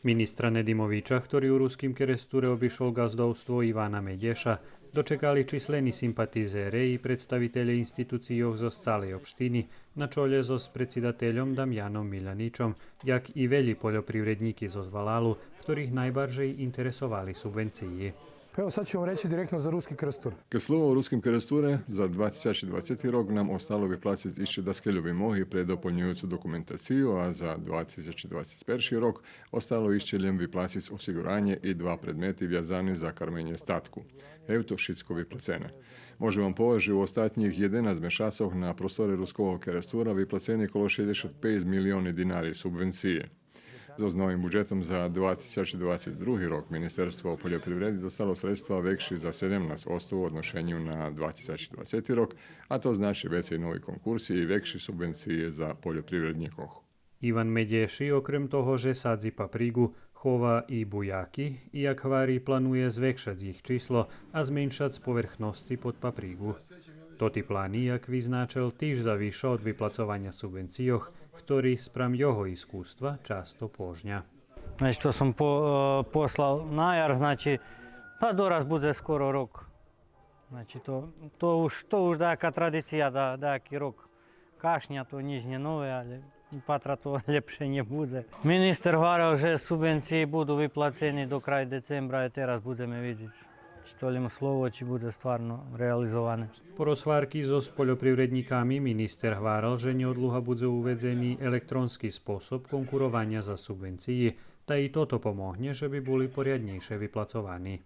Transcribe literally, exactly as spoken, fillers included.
Министра Недимовича, хтори у Руским Керестуре обишол ґаздовство Ивана Медєша, дочекали числени симпатизере и представителє институцийох зоз цалей општини, на чолє зоз предсидательом Дамяном Миляничом, як и велї польопривреднїки зоз валалу, хторих найбаржей интересовали субвенциї. Па ево, сад ћу вам рећи директно за Руски Керестур. Кед слово о Руским Керестуре, за два тисячи двацети рок нам остало виплациц ище даскельо вимоги пре дополнююцу документацию, а за два тисячи двацец перши рок остало ище лєм виплациц осигуранє и два предмети вязани за карменє статку. Гевто шицко виплацене. Можем вам повесц же у остатнїх єденац мешацох на просторе Руского Керестура виплацени коло шейдзешат пейц милиони динари субвенциї. Зоз новим буджетом за два тисячи двацец други рок Министерство польопривреди достало средства векши за седемнац одсто у одношеню на два тисячи двацети рок, а то значи вецей нови конкурси и векши субвенциї за польопривреднїкох. Иван Медєши, окрем того же садзи паприґу, хова и буяки, и, як гвари, планує звекшац їх число, а зменшац поверхносци под паприґу. Тоти плани, як визначел, тиж завиша од виплацованя субвенцийох, хтори спрам його искуства часто пожня. Значи, то сом по-, е, послал на яр, значи, па дораз будзе скоро рок. Значи, то, то уж, то уж даяка традиция, да, даяки рок кашня, то нїч нє нове, але патра то лєпше нє будзе. Министер гварел же субвенциї буду виплацени до край децембра, и тераз будземе видзиц чи то лєм слово, чи будзе стварно реализоване. Пораз гварки зоз польопривреднїками министер гварел же нєодлуга будзе уведзени електронски способ конкурованя за субвенциї, та и тото помогнє же би були поряднєйше виплацовани.